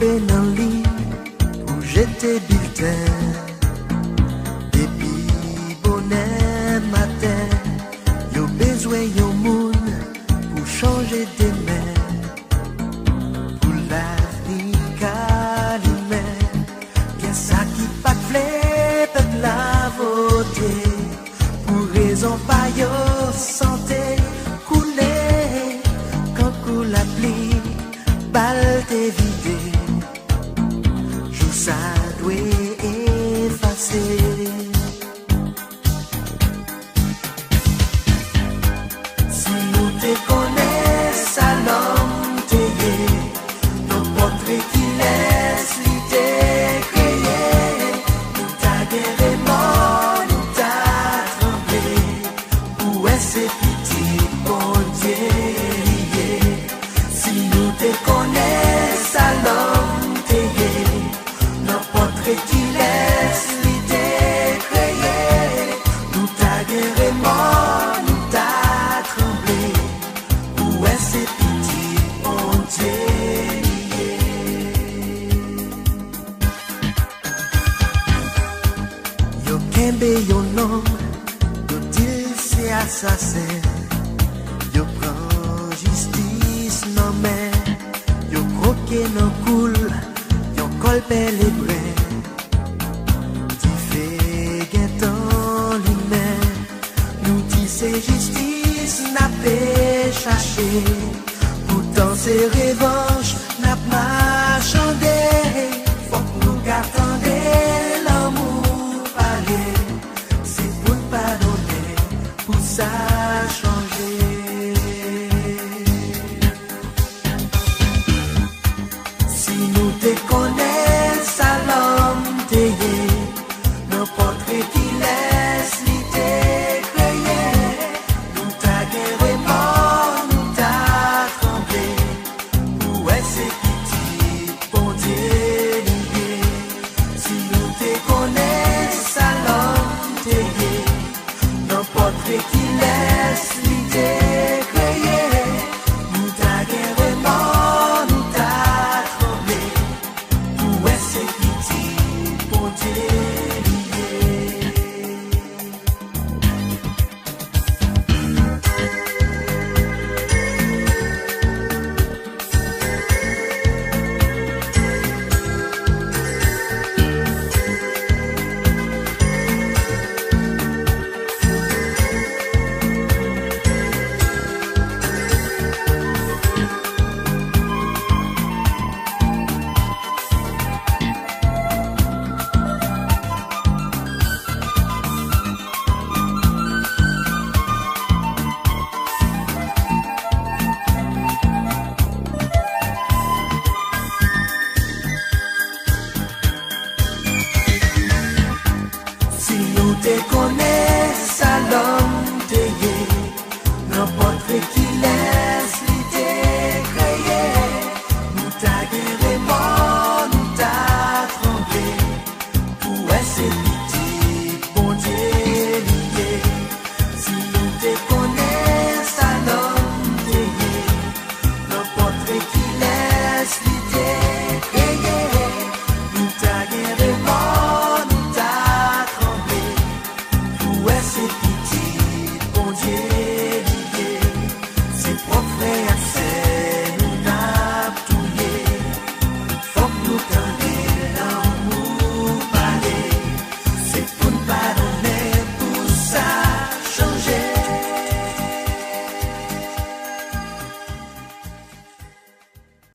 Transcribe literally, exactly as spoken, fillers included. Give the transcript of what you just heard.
Nan liy pou jete bilten. Depi bonè maten, yo bezwen yon moun pou chanje demen. Pou lavni ka limen, gen sa ki pa t vle pèp la vote. Pou rezon pa yo, sante koule kankou lapli, bal te vide. Jou sa dwe efase. Si nou te konnen sa lòm te ye, nan pòtre kilès li te kreye, nou ta gen remò, nou ta tranble, pou wè se pitit Bondye li ye. Si nou te konnen sa lòm te ye, nan pòtre kilès li te kreye, nou ta gen remò, nou ta tranble, pou wè se pitit Bondye li ye. Yo kenbe yon nonm, yo di l se asasen. Yo pran jistis nan men, yo kwoke nan kou l yon kòl pèlebren. Dife gentan limen, nou di se jistis n ape chache. Poutan se revanch n ap machande. Fòk nou ka tande lanmou pale. Se pou n padonnen, pou sa chanje. Si nou te konnen sa lòm te ye, nan pòtre kilès li te kreye, nou ta gen remò, nou ta tranble, pou wè se pitit Bondye li ye. Si nou te konnen sa lòm te ye, nan pòtre kilès li te kreye, nou ta gen remò, nou ta tranble, pou wè se pitit Bondye li ye. Si nou te konnen sa lòm te ye, nan pòtre kilès li te kreye, nou ta gen remò, nou ta tranble, pou wè se pitit Bondye li ye. Si nou te konnen sa lòm te ye, nan pòtre kilès li te kreye, nou ta gen remò, nou ta tranble, pou wè se pitit Bondye li ye. Se pwòp frè ak sè nou t ap touye. Fòk nou tande lanmou pale. Se pou n padonnen, pou sa